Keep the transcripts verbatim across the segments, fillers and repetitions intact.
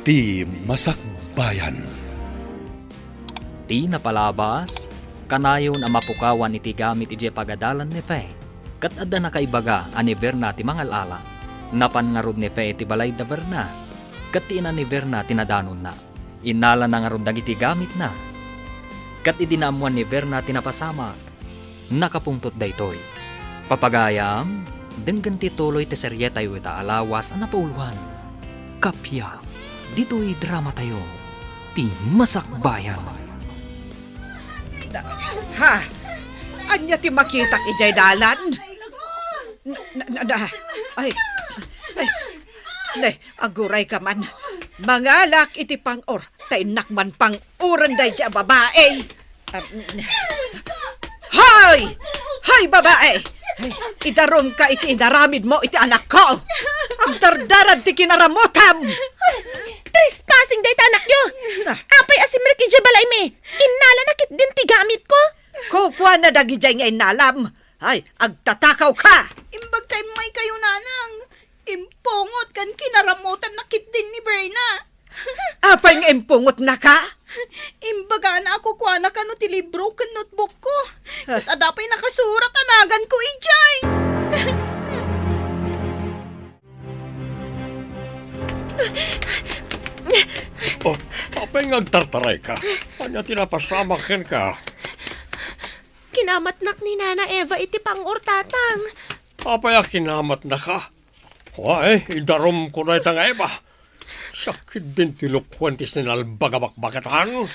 Ti Masakbayan. Ti napalabas, kanayon a mapukawan iti gamit idiay pagadalan ni Fe, ket adda nakaibaga a ni Verna ti mangal-ala. Napan ngarud ni Fe iti balay da Verna, ket ti ina ni Verna ti nadanonna. Innalana ngarud dagiti gamitna. Ket idi naammuan ni Verna ti napasamak, nakapungtot daytoy. Papagayam, denggen ti tuloy ti serietayo ita a lawas a napauluan. Kappia, ditoy dramatayo, Ti Masakbayan. Ha? Ania ti makitak idiay dalan? Na, na, na, na, ay, ay, ne, aguray ka man. Mangalak iti pang-or, ta innak man pang-uren daydi a babae. Am, hoy! Hoy, babae! Ay, idarumka iti inaramidmo iti anakko! Agdardarad ti kinaramutam! Trespassing dayta anakyo! Ah. Apay a simrek idiay balaymi? Innalana ketdin ti gamitko! Kukuana dagidiay nga innalam! Ay, agtatakawka! Imbag ta immaykayo, nanang. Impungot ken kinaramutanna ketdin ni Verna. Apay nga impungotnaka? Imbagana a kukuana kano ti libro ken notebookko. Ah. Ket adda pay nakasurat a naganko idiay. Oh, apay nga agtartarayka? Ania ti napasamak kenka? Kinamatnak ni Nana Eva iti pang-or, Tatang. Apay a kinamatnaka? Ay, idarumko dayta nga Eva. Sakit din ti lukwan ti sinalbag a bakbaketan.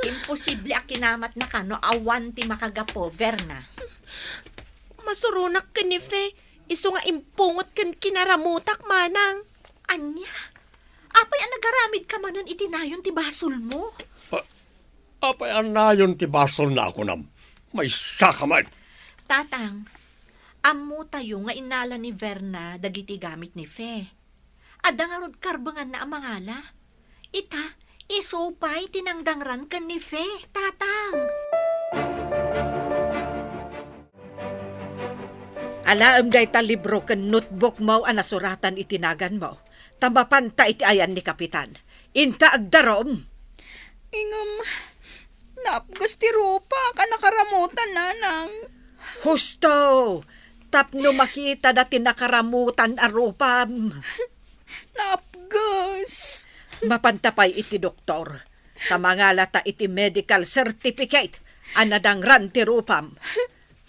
Imposible a kinamatnaka no awan ti makagapu, Verna. Masuronak ken ni Fe, isu nga impungot ken kinaramutak, manang. Ania? Apay a nagaramidka manen iti nayon ti basolmo? Ah, apay a nayon ti basolna a kunam? Maysaka man. Tatang, ammotayo nga innala ni Verna dagiti gamit ni Fe. Adda ngarud karbenganna a mangala. Ita, isu pay ti nangdangran ken ni Fe, Tatang. Alaem dayta libro ken notebookmo a nasuratan iti naganmo, ta mapanta iti ayan ni Kapitan. Inka agdarum. Ngem, naapges ti rupak a nakaramutan, nanang. Husto! Tapno makitada ti nakaramutan a rupam. Naapges. Mapanta pay iti doktor, ta mangalata iti medical certificate a nadangran ti rupam.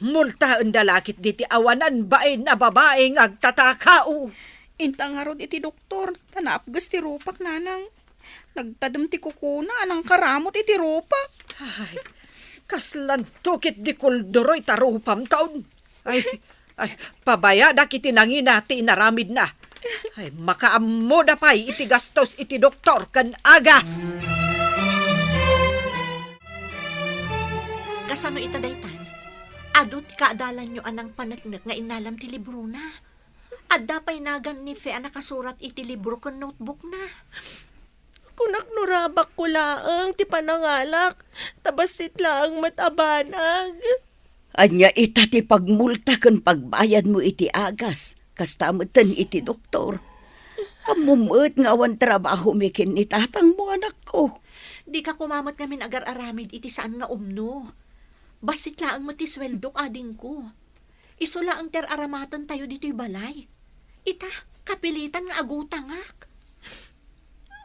Multaenda la ketdi ti awanan bain a babai nga agtatakaw. Inta ngarud iti doktor, ta naapges ti rupak, nanang. Nagtadem ti kukuna a nangkaramut iti rupak. Ay, kaslanto ketdi kulduroy ta rupam taon. Ay, ay, pabayadak iti nangina ti inaramidna. Ay, makaammoda pay iti gastos iti doktor ken agas. Kasano ita daytan? Adu ti kaadalanyo a nangpaneknek nga innalam ti librona. Adda pay nagan ni Fe a nakasurat iti libro ken notebookna. Kunak no rabakko laeng ti panangalak, ta bassit laeng met a banag. Ania ita ti pagmulta ken pagbayadmo iti agas, kasta metten iti doktor? Ammom met nga awan trabahomi ken ni tatangmo, anakko. Dika koma met ngamin agar-aramid iti saan nga umno. Bassit laeng met ti sueldok, adingko. Isu laeng ti ar-aramatentayo ditoy balay. Ita, kapilitan nga agutangak.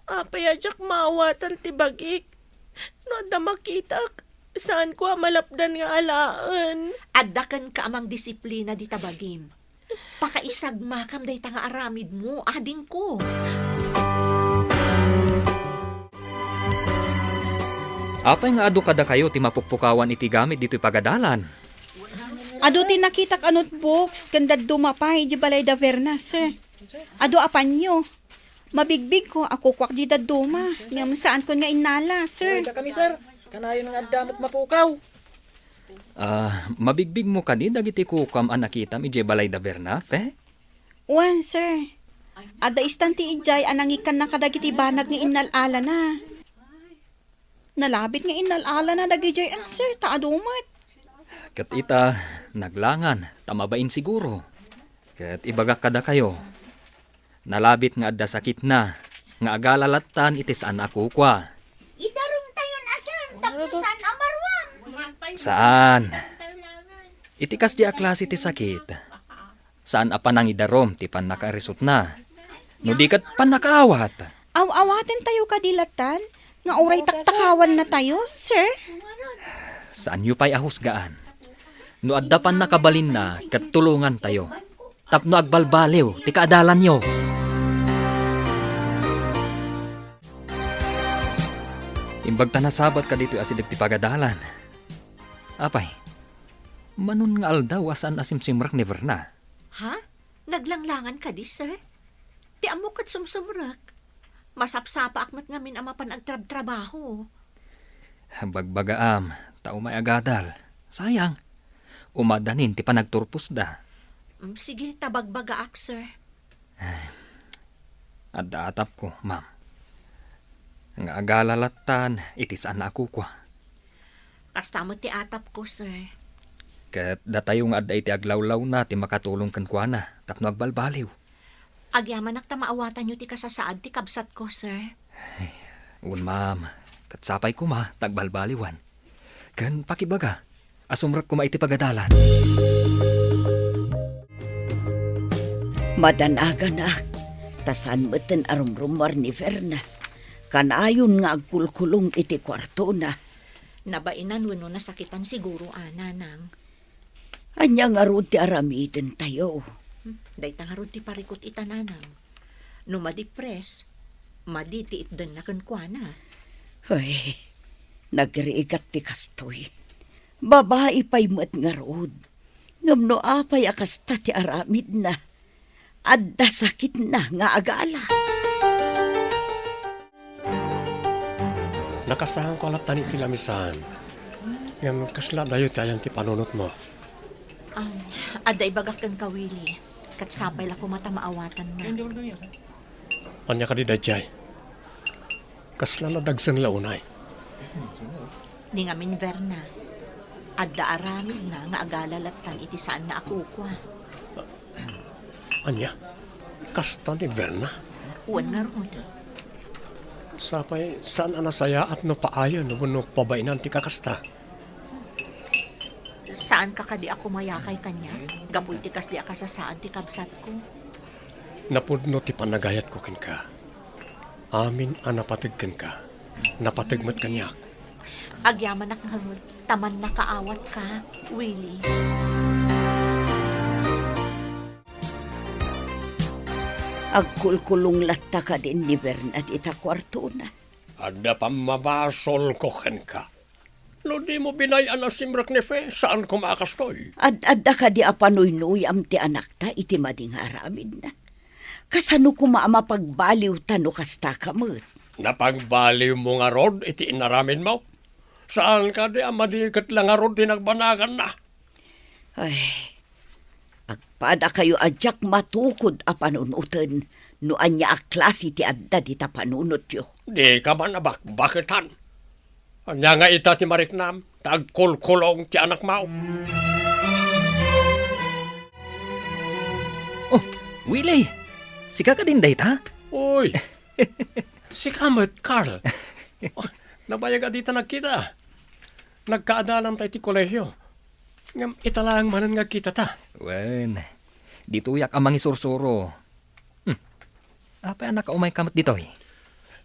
Apay a diak maawatan ti bagik? No adda makitak, saanko a malapdan nga alaen. Adda kenka a mangdisiplina dita bagim. Pakaisagmakam dayta nga aramidmo, adingko. Apay nga adu kadakayo ti mapukpukawan iti gamit ditoy pagadalan? Adu ti nakitak a notebooks ken dadduma pay idiay balay da Verna, sir. Adu a panyo. Mabigbigko a kukuak di dadduma, ngem saankon nga innala, sir. Ay, dakami, sir. Kanayon nga adda met mapukaw. Ah, mabigbigmo kadi dagiti kukuam a nakitam idiay balay da Verna, Fe? Wen, sir. Adda istan ti idiay a nangikkanna kadagiti banag nga innal-alana. Nalabit nga innal-alana dagidiay, ah, sir, ta adu met. Ket ita, naglangan, ta mabain siguro. Ket ibagak kadakayo, nalabit nga adda sakitna. nga agala lattan iti saan a kukua. Idarumtayon a saan, tapno saan a maruam. Saan. Iti kasdi a klase ti sakit, saan a panangidarum ti pannakaarisutna. No di ket pannakaawat. Aw-awatentayo kadi lattan nga uray taktakawan natayo, sir? Saanyo pay a husgaan. No adda pannakabalinna ket tulongantayo tapno agbalbaliw ti kaadalanyo. Imbag ta nasabat kaditoy asideg ti pagadalan. Apay, manon nga aldaw a saan a simsimrek ni Verna? Ha? Naglanglangan kadi, sir? Ti ammok ket sumsumrek. Masapsapaak met ngamin a mapan agtrabtrabaho. Bagbagaam, ta umay agadal. Sayang. Umadanin ti panagturposda. Mm, sige, ta bagbagaak, sir. Adda atapko, ma'am. Nga agala lattan iti saan a kukua. Kasta met ti atapko, sir. Ket datayo nga adda iti aglawlawna ti makatulong kenkuana tapno agbalbaliw. Agyamanak ta maawatanyo ti kasasaad ti kabsatko, sir. Wen, ma'am. Ket sapay koma ta agbalbaliwan. Ken pakibaga a sumrek koma iti pagadalan. Madanaganak, ta saan metten a rumrumuar ni Verna. Kanayon nga agkulkulong iti kuartona. Nabainan wenno nasakitan siguro a, nanang. Ania ngarud ti aramidentayo? Hmm, dayta ngarud ti parikut ita, nanang. No madipres, madi ti itdenna kenkuana. Ay, nagrigat ti kastoy. Babai pay met ngarud. Ngem no apay a kasta ti aramidna, adda sakitna nga agala. Nakasaanko a lattan iti lamisaan. Ngem kasla adayo ti ayan ti panunotmo? Um, adda ibagak kenka, Willie. Ket sapay la koma ta maawatanna. Ania kadi daydiay? Kasla nadagsen la unay? Ni ngamin Verna, adda aramidna nga agala lattan iti saanna a kukua. Ania? Kasta ni Verna? Wen ngarud. Sapay, saan a nasayaat no paayen wenno pabainan ti kakasta? Saanka kadi a kumayakay kaniak gapu iti kasdi a kasasaad ti kabsatko? Napudno ti panagayatko kenka. Amin a napateg kenka, napateg met kaniak. Agyamanak ngarud ta mannakaawatka, Willie. Agkulkulong latta kadin ni Bernard ita kuartona. Adda pammabasolko kenka. No dimo binay-an a simrek ni Fe, saan koma a kastoy. Ad-adda kadi a panuynuyam ti anakta iti madi nga aramidna? Kasano koma a mapagbaliwta no kasta ka met? Napagbaliwmo ngarud iti inaramidmo? Saan kadi a madi ket la ngarud ti nagbanaganna? Ay, agpadakayo a diak matukod a panunoten no ania a klase ti adda dita panunotyo. Dika man a bakbaketan. Ania nga ita ti mariknam ta agkulkulong ti anakmo? Oh, Willie! Sika kadin dayta? Uy! Sika met, Carl. Oh, nabayag a dita nagkita. Nagkaadalanta iti kolehio. Ngem ita laeng manen nga agkitata. Wen, ditoyak a mangisursuro. Hmm. Apay a nakaumayka met ditoy?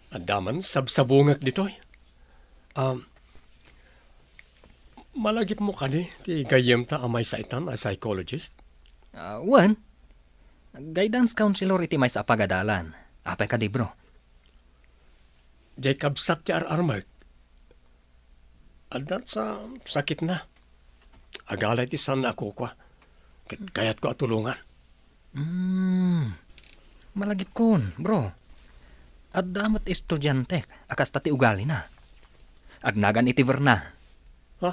Adda man sabsabungek ditoy. Um, malagipmo kadi ti gayyemta a maysa itan a psychologist? Ah, wen. Guidance counselor iti maysa a pagadalan. Apay kadi, bro? Diay kabsat ti ar-armek. Adda sa sakitna. Agala iti saanna a kukua. Ket kayatko a tulongan. Hmm. Malagipkon, bro. Adda met estudiantek a kasta ti ugalina. Agnagan iti Verna. Ha?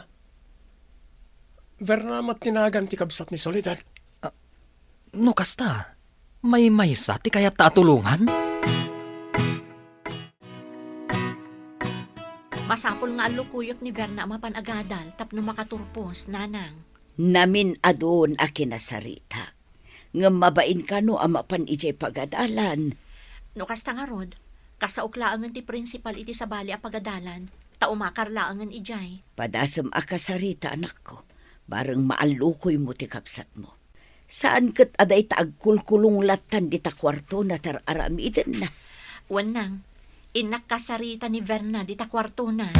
Verna met ti nagan ti kabsat ni Soledad? Ah, no kasta, maymaysa ti kayatta a tulongan? Masapul nga allukoyek ni Verna a mapan agadal tapno makaturpos, nanang. Namin-adun a kinasaritak. Ngem mabain kano a mapan idiay pagadalan. No kasta ngarud, Kasaok laengen ti prinsipal iti sabali a pagadalan, ta umakar laengen idiay. Padasem a kasarita, anakko, bareng maallukoymo ti kabsatmo. Saan ket a dayta agkulkulong lattan dita kuartona ti ar-aramidenna. Wen nang, innak kasarita ni Verna dita kuartona.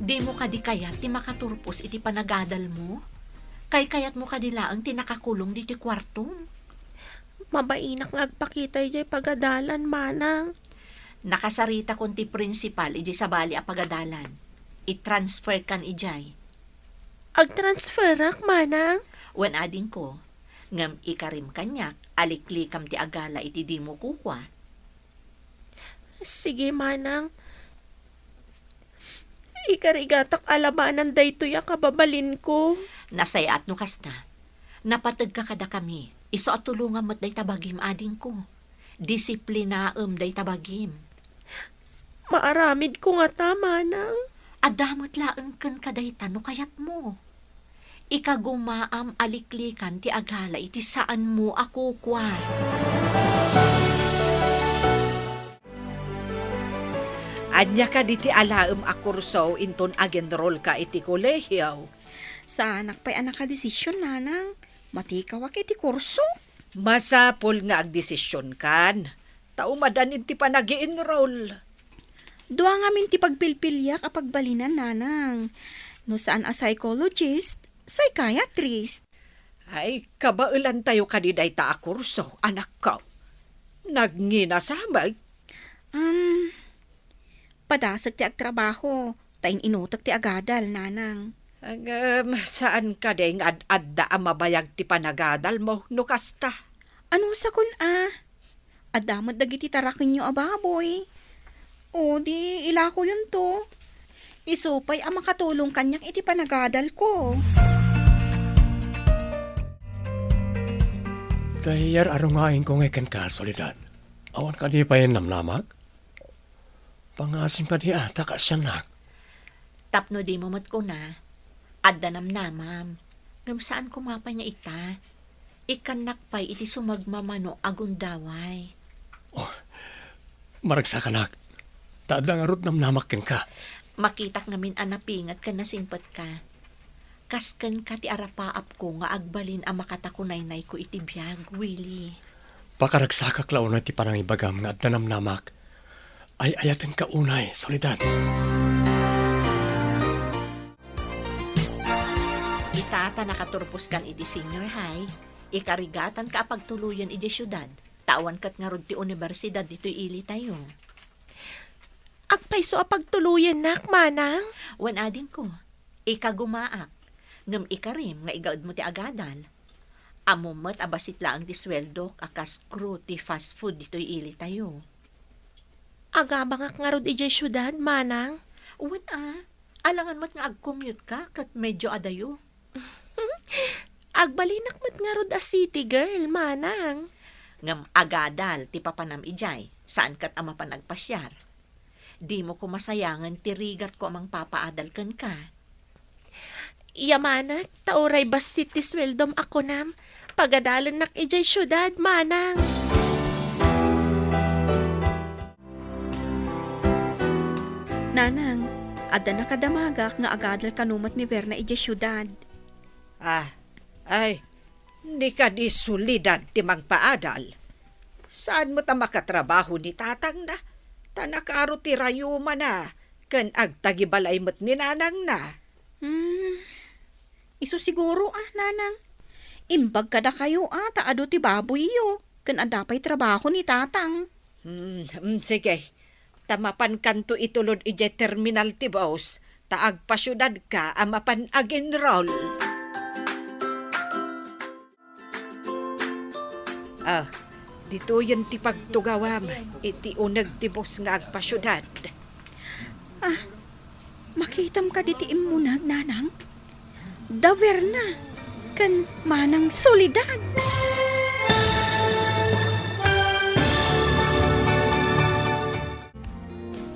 Dimo kadi kayat ti makaturpos iti panagadalmo? Kaykayatmo kadi laeng ti nakakulong ditoy kuartom? Mabainak nga agpakita idiay pagadalan, manang. Nakasaritakon ti prinsipal idiay sabali a pagadalan. I-transfer kan idiay. Agtransferak, manang? Wen adingko, ngem ikarim kaniak a liklikam ti agala iti dimo kukua. Sige, manang. Ikarigatak a labanan daytoy a kababalinko. Nasayaat no kasta. Napategka kadakami, isu a tulongam met dayta bagim, adingko. Disiplinaem dayta bagim. Maaramidko ngata, manang. Adda met laeng kenka dayta no kayatmo. Ikagumaam a liklikan ti agala iti saanmo a kukua. Ania kadi ti alaem a kurso inton agenrolka iti kolehio? Saanak pay a nakadesision, nanang. Matikawak iti kurso. Masapul nga agdesisionkan, ta umadan iti panag-i-enroll. Dua ngamin ti pagpilpiliak a pagbalinan, nanang. No saan a psychologist, psychiatrist. Ay, kabaelantayo kadi dayta a kurso, anakko. Nagnginasamag. Um, padasek ti agtrabaho, ta in-inutek ti agadal, nanang. Ngem, saan kadi nga ad-adda a mabayag ti panagadalmo, no kasta? Anusakon a? Adda met dagiti tarakenyo a baboy. O, di ilakoyonto. Isu pay a makatulong kaniak iti panagadalko. Tay, yar-arungaenko ngay kenka, Soledad. Awan kadi pay namnamak? Pangasim kadi a, ta kaasiannak. Tapno dimo met kuna, adda namnamam. Ngem saan koma pay nga ita. Ikkannak pay iti sumagmamano a gundaway. Oh, maragsakanak. Ta adda ngarud namnamak kenka. Makitak ngamin a napinget ken nasingpetka. Kas kenka ti arapaapko nga agbalin a makatakunaynayko iti biag, Willie. Pakaragsakak la unay ti panangibagam nga adda namnamak. Ay-ayatenka unay, Soledad. Ita ta nakaturposkan iti senior high, ikarigatanka a pagtuloyen idiay siudad, ta awan ket ngarud ti unibersidad ditoy ilitayo. Agpayso a pagtuloyennak, manang? Wen adingko, ikagumaak, ngem ikarim nga igaedmo ti agadal. Ammom met a bassit laeng ti sueldok a kas crew ti fast food ditoy ilitayo. Agabangak ngarud idiay siudad, manang? Wen a, alangan met nga agcommute ka ket medyo adayo. Agbalinak met ngarud a city girl, manang. Ngem agadal ti papanam idiay, saan ket a mapan agpasiar. Dimo koma sayangen ti rigatko a mangpapaadal kenka. Yamanak, ta uray bassit ti sueldom a kunam, pagadalennak idiay siudad, manang. Nanang, adda nakadamagak nga agadal kano met ni Verna idiay siudad. Ah, ay, ni kadi Soledad ti mangpaadal. Saan met a makatrabaho ni tatangna, ta nakaro ti rayumana, ken agtagibalay met ni nanangna. Hmm, isu siguro, ah, nanang. Imbag kadakayo, ah, ta adu ti baboyyo, ken adda pay trabaho ni tatang. Hmm, hmm, sige. Ta mapankanto itulod idiay terminal ti bus, ta agpasiudadka a mapan ag-enroll. Ah, ditoyen ti pagtugawam iti uneg ti bus nga agpasiudad. Ah, makitam kadi ti immuneg, nanang? Da Verna ken Manang Soledad.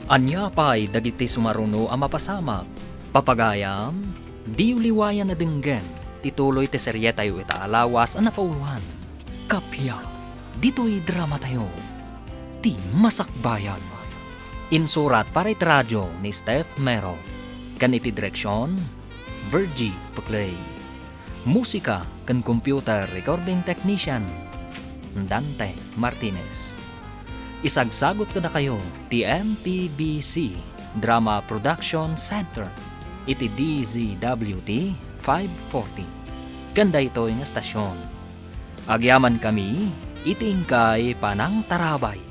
Ania pay dagiti sumaruno a mapasamak? Papagayam, diyo liwayan a denggen ti tuloy ti serietayo ita a lawas a napauloan. Kappia, Ditoy dramatayo, Ti Masakbayan. Insurat para iti radio ni Steph Mero. Ken iti direksion, Virgie Peclay. Musika ken computer recording technician, Dante Martinez. Isagsagut kadakayo ti M P B C Drama Production Center iti D Z W T five forty. Ken daytoy nga stasyon, agyamankami iti inkay panangtarabay.